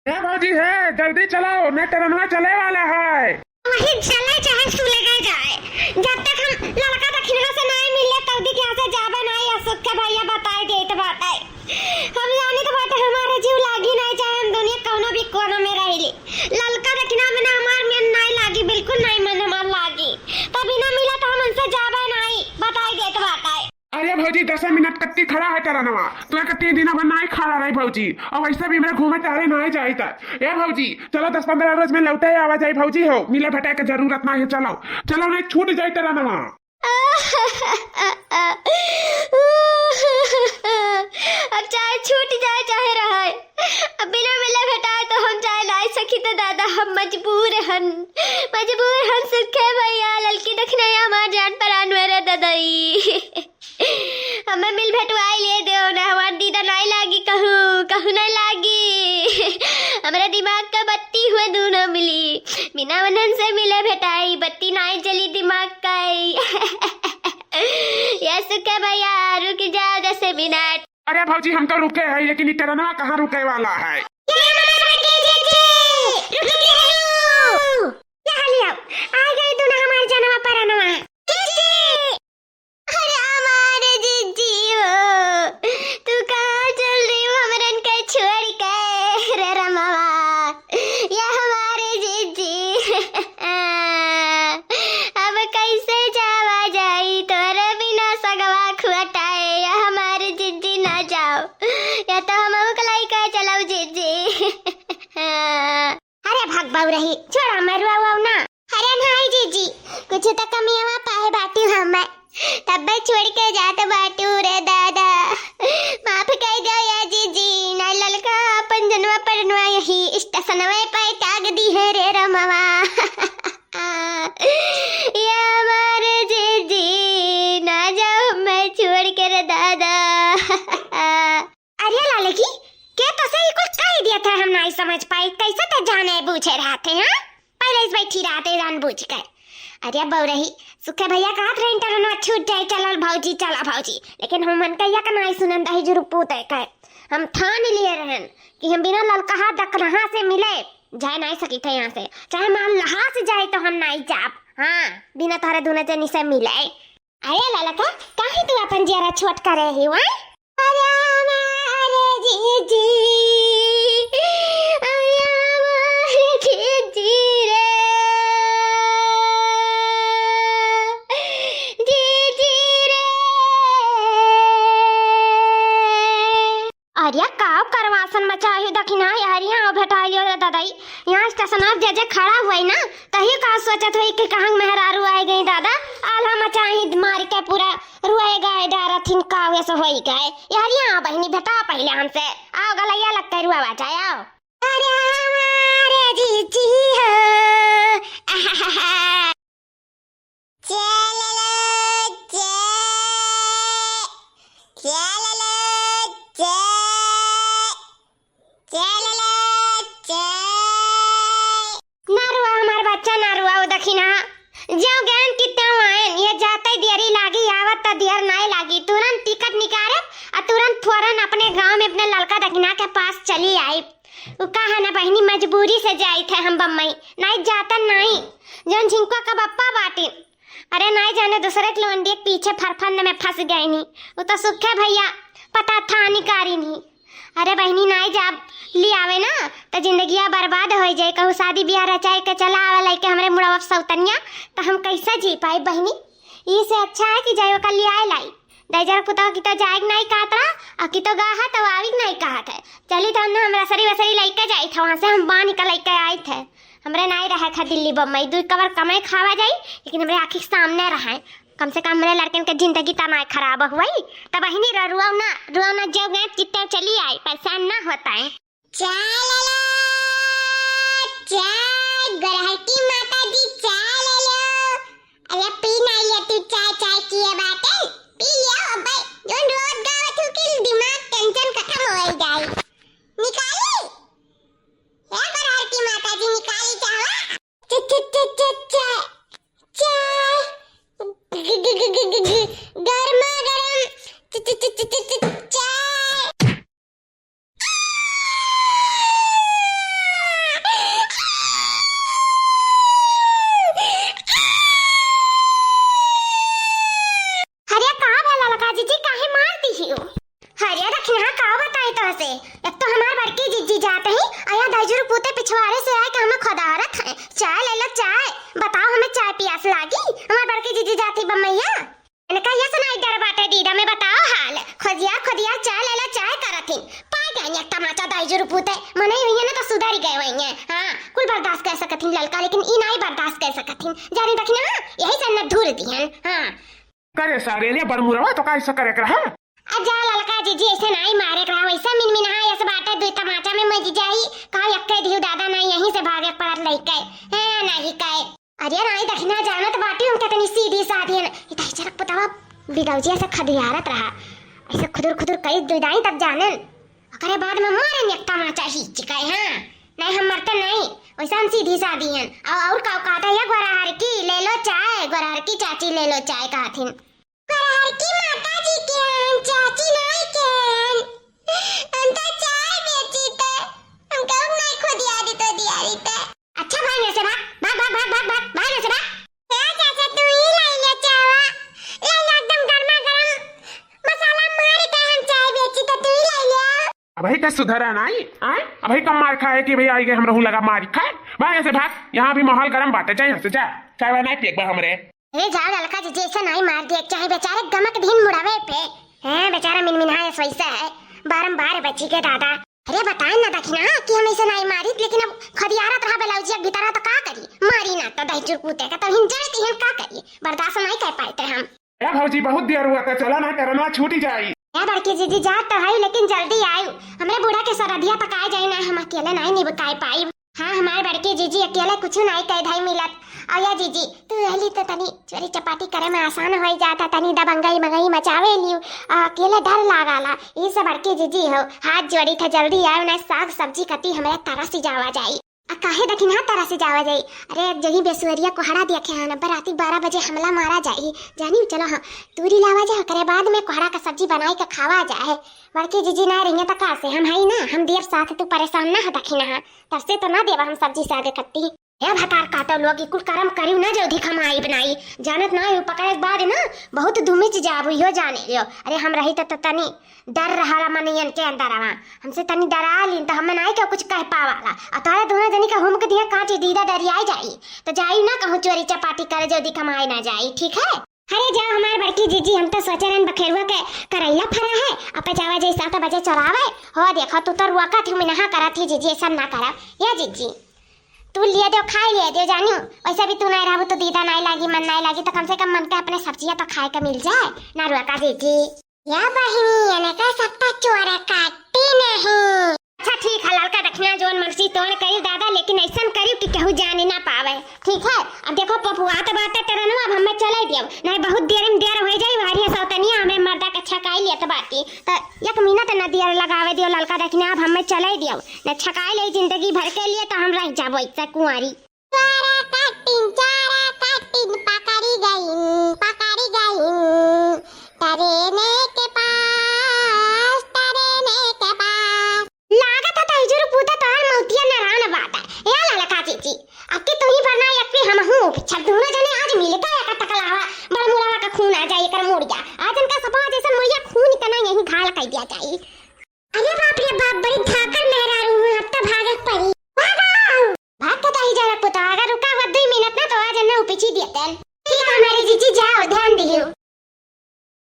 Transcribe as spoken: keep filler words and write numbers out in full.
ए भौजी है, जल्दी चलो, नहीं टरनवा चले वाला है। वही चले चाहे सुलगे जाए, जब तक हम ललका दखिनहा से नाई मिले, तब तक यहाँ से जाबे नाई। असुख के भैया बताए देत बाटे, हम जानित बाटे हमारे जीव लागी नाई, चाहे हम दुनिया कौनो भी कोना में रहिली। ललका दखिनहा बिना हमार मन नाई लागी, बिल्कुल नाई मन हमार लागी। तब बिना मिला तो हम उनसे जाबे नाई, बताए देत बाटे। अरे भौजी, दसे मिनट कत्ती खड़ा है टरनवा, तोरा कत्ती दिन भर नाई खड़ा रही भौजी। और वैसे भी हमरा घूमे टहरे नाई जाइत। ए भौजी, चलो दस पन्द्रह रोज में लौटे आवा जाई भौजी हो, मिले भेटे के जरूरत नाई है, चलो, चलो नाई छूट जाई टरनवा। अब चाहे छूट जाए चाहे रहे, अब बिना मिले भेटाए तो हम जाए नाई सकी तो दादा, हम मजबूर हन, मजबूर हन सुखे भैया, ललकी दखिनहा हमार जान परान मेरे ददई। हमें मिल भेटवाई ले देव ना, हमार दीदा नाई लागी कहूँ, कहूँ नाई लागी। हमरे दिमाग का बत्ती हुए दूनो मिली, बिना उन्हन से मिले भेटाई, बत्ती नाई जली दिमाग का। या सुखे भैया, रुक जाओ दस मिनट। अरे भौजी, हम तो रुके हैं, लेकिन ई टरनवा कहाँ रुके वाला है? क्या हमार जीजी? रुक गए हो? क्या हाल है? आ गए दूनो हमार जनवा परनवा। जीजी! अरे हमारे जीजी हो, तू कहाँ चल रही हो हमरन के छोड़ के? रे रमवा, या हमारे जीजी। अब कैसे जावा जाई तोरे बिना सगवा खुअटाए? या हमारे जीजी ना जाओ, या तो हम के लइके चलो जीजी। अरे भाग बउरही, छोड़ा, मैं रुआऊ ना। अरे नाई जीजी, कुछ तो कमियावा पाए बाटी हमें, तब्बे छोड़ के जात बाटू रे दादा। माफ कइ दो या जीजी, नाई ललका अपन जनवा परनवा यही स्टेशनवे पे त्याग दी है रे रमवा। या हमारे जीजी, ना जाओ मैं छोड़ के रे दादा। अरे ललकी, के तोसे ई कुल कहि दिया था, हम नाई समझ पाई, कैसे ते जाने बूझे रहते हैं, पहले इस बैठी रहते जान बूझ के। अरे बउरही, सुखे भैया कहत रहे टरनवा छूट जाए, चलल भौजी, चला भौजी, लेकिन हम मन कहिया का नाई सुनन दही जुरु पूते के। हम ठान लिए रहन कि हम बिना ललकहा दखनहा से मिले जाए नाई सकी थे यहाँ से, चाहे माल लहा से जाए तो हम नाई जाब। हाँ, बिना तोहरे दूनो जनी से मिले। अरे ललका, काहे तू अपन जियरा छोट करे ही वाई? अरे हमारे जीजी, अरे हमारे जीजी रे, जीजी रे। अरे काव करवासन मचाही दखिनहा, यहरिया आओ भेटाइयो रे ददई। यहाँ स्टेशन पर जे जे खड़ा हुई ना, तही का सोचत हुई कि कहाँ मेहरारू आए गई दादा, आल्हा मचाही मार के पूरा रुआए गाए डारत हिन, कावे से होई गए। यहरिया आओ बहिनी, भेटा पहिले हमसे। आओ गलैया लग के रुआवा जाए, आओ। अरे हमारे जीजी हो, आहाहा। चललो, चे-, चललो, चे-, चललो, चे-। ना रुआ हमार बच्चा, ना रुआ, वो दखिनहा। जो गैन कित्ते आएन, ये जाते दियरी लागी, आवत त दियर नाय लागी। तुरंत टिकट निकारे, आ तुरंत फौरन अपने गाँव में अपने ललका दखिनहा के पास चली आई। उ कहा ना बहिनी, मजबूरी से जाइत है हम बम्बई, नाई जातन नाई। जौन झिंकुआ का बप्पा बाटिन, अरे नाई जाने दूसरे के लौंडिया के पीछे फरफंद में फंस गए नी। उ तो सुखे भैया पता था निकारी नी। अरे बहिनी, नाई जाब लियावे ना, त जिंदगिया बर्बाद होइ जाए। कहूँ शादी बियाह रचाए के चला आवे लइके हमरे मुड़वा सौतनिया, त हम कैसे जी पाई बहिनी? ई से अच्छा है कि जाए ओका लियाए लाई। दैजर पुतवा की तो जाए के नाई कहत रहा, आ की तो गाहा तो आवे के नाई कहत है। चली तो हमने हमरा सरी वसरी लइके जाई था, वहाँ से हम बांध के लइके आई थे। हमरे नाई रहे खा दिल्ली बम्बई, दुई कवर कमाई खावा जाई, लेकिन हमरे आँखी के सामने रहे। कम से कम हमरे लड़कन के जिंदगी त नाई खराब हुई। तब बहिनी रो-, रुआओ ना, रुआओ ना, जो गए चित्ते चली आई, परेशान ना होता है। चाय ले लो, चाय, गोरहर की माता जी, चाय ले लो। अरे पी ना लिया तू चाय, चाय किए बाटे, पी लिया अबे। जोन रोज गावत हूँ कि दिमाग tension खत्म हो जाए। निकाली, हे गोरहर की माता जी, निकाली चाहवा। च-, च-, च-, च-, चाय, चाय, ग-, ग-, ग-, ग-, ग-, ग-, गर्मा गर्म च-, च-, च-, च-, च-, च-, चाय। हजूर पूते पिछवाड़े से आए के हमें खोदारत है, "चाय ले लो, चाय, बताओ हमें चाय पियास लागी, हमार बड़की जीजी जाती बम्मैया।" इनका ये सुनाई डर बाटे दीदा में, बताओ हाल, "खोदिया, खोदिया, चाय ले लो, चाय" करत हिन। पाए गए एक तमाचा दाई जुरु पूते, मने हुई है ना तो सुधर गए हुई है। हाँ, कुल बर्दाश्त कर सकत हिन ललका, लेकिन ई नाई बर्दाश्त कर सकत हिन। जानी दखिना, हाँ, यही से न धूर दिहन। हाँ। करे सारे ने बड़मुरवा तो का ऐसा करे के रहा? आ जा ललका जीजी, ऐसे नाई मारे के रहा, वैसे मिनमिनहा ऐसे बाटे दुई तमाचा में मज जाई, का यक्के दियो दादा नाई यहीं से भागे पड़त लइके। हैं, नहीं कहे। अरे नाई दखिना जानत बाटी हम कितनी सीधी साधी है। ई तही चरक पुतवा बिदौजिया से खदियारत रहा, ऐसे खुदुर खुदुर कई दुई दाई तब जानन। ओकरे बाद में मारे ने तमाचा ही चिकाए, हाँ। नहीं हम मरते नहीं, वैसे हम सीधी साधी हैं। और, और का कहता है, "गोरहर की ले लो चाय, गोरहर की चाची ले लो चाय" कहथिन। गोरहर की माता जी के हन, चाची नाई के हन। हम तो चाय बेची थे, हम कहूँ नहीं खुदियारी तो दियारी थे। अच्छा भाई, यहाँ से भाग, भाग, भाग। ए चाचा, तू ही लाई ले चावा, लाई ले एकदम गर्मा गर्म मसाला मार के हम चाय बेची तो तू ही लाई ले। अबही का सुधरा नाई, आय? अबही कम मार खाए कि भाई आई गए हम रहू लगा मार खाए। भाग यहाँ से भाग, यहाँ भी माहौल गरम बाटे, जा यहाँ से जा, चाय वाय नाई पियक बा हमरे। अरे जाओ ललका जीजी, ऐसे नाई मार दिए, चाहे बेचारे गमक दिन मुड़ावे पे। हैं, बेचारा मिनमिनहा ऐसा वैसा है, बारंबार बची के दादा। अरे बताए ना दखिना कि हम ऐसे नाई मारित, लेकिन अब खदियारत रहा ब्लाउजिया भीतरा तो का करी, मारी ना तो दही चुरकूते का तो हिंजड़ती हम का करी, बर्दाश्त नाई कर पाते हम। ए भौजी, बहुत देर हुआ था, चला ना, करना छूटी जाई। ए बड़की जीजी, जात तो है लेकिन जल्दी आयु, हमरे बूढ़ा के सरधिया पकाए जाई ना, हम अकेले नाई निबकाए पाई। हाँ, हमार बड़की जीजी अकेले कुछ नाई कह धाई मिलत। और या जीजी, तू रहली तो तनी चोरी चपाटी करे में आसान होई जाता, तनी दबंगई मंगई मचावे लियो, आ, अकेले डर लागाला। ई से बड़की जीजी हो, हाथ जोड़ी था, जल्दी आयो ना, साग सब्जी कती हमरे तरस जावा जाई। आ काहे दखिना तरस जावा जाई? अरे, एक जनी बेसुअरिया कोहड़ा देखे हन, अब राती बारह बजे हमला मारा जाई। जानी, चलो हाँ, तूरी लावा जा, ओकरे बाद में कोहड़ा का सब्जी बनाई के खावा जाए। बड़की जीजी ना रही तो का से, हम हई ना, हम देव साथ, तू परेशान ना हो दखिना, हाँ, तरसे तो ना देवा हम सब्जी साग कत्ती। हे भतार काटो लोग, ई कुल करम करियो ना, जौधिक हम आइब नाई। जानत ना हो, पकड़े के बाद ना बहुत दुमिच जाब, इहो जाने लियो। अरे हम रही त, त तनी डर रहा मनइयन के अंदरवा, हमसे तनी डरा लीन त हमें नाई के कुछ कह पावाला। आ तोहरे दोनों जनी के हुमक दिया कांची दीदा डरियाई जाई, त जाई ना कहूँ चोरी चपाटी करे, जौधिक हम आए ना जाई, ठीक है? अरे जाओ हमार बड़की जीजी, हम तो सोचे रहन बखेरुआ के करैला फरा है, अपे जावा जाई सात बजे चोरावे। हो देखो, तू तो रुआ का थी मिनहा करा थी जीजी, ऐसा ना करा। या जीजी, तू लिए दो, खाई लिए दो, जानियो, वैसे भी तू नहीं रहबू तो दीदा नहीं लागी, मन नहीं लागी, तो कम से कम मन के अपने सब्जियां तो खाए के मिल जाए ना, रुआ का जीजी। या बहिनी, एनका सप्ता चोरा काटी नहीं। अच्छा ठीक है, ललका दखिना जोन मर्जी तोन करियो दादा, लेकिन ऐसन करियो कि केहू जाने ना पावे, ठीक है? अब देखो पपुआ तो बात टरनवा, अब हमें चले दियो, नहीं बहुत देर में देर हो जाई, भारी सौतनिया हमें मर्दा के छकाई लियत बाटी, तो एक मिनट न देर लगावे दियो ललका दखिना, अब हमें चले दियो, न छकाई ले जिंदगी भर के लिए, तो हम रह जाबो ऐसे कुंवारी। चारा काटिन, चारा काटिन, पकड़ी गईन, पकड़ी गईन, ट्रेन के पास, ट्रेन के पास। लागत है तहिजुर पूता तोहार मौतिया नारायण बात है। ए ललका जीजी, अब के तू ही भरना, अब के हमहू, छब दोनों जने आज मिलके एक टकलावा, बड़ मुड़ावा का खून आ जाए एकर मुड़िया। आज इनका सपा जैसन मुड़िया खून इतना यहीं घाल कर दिया जाए। अरे बाप रे बाप, बड़ी धाकड़ मेहरारू हूँ, अब तो भागे के पड़ी। भागो! भाग के तो ही जाना पुता, अगर रुका हुआ दुई मिनट ना तो आज इन्हें उपिची देते। ठीक है मेरी जीजी, जाओ, ध्यान दियो।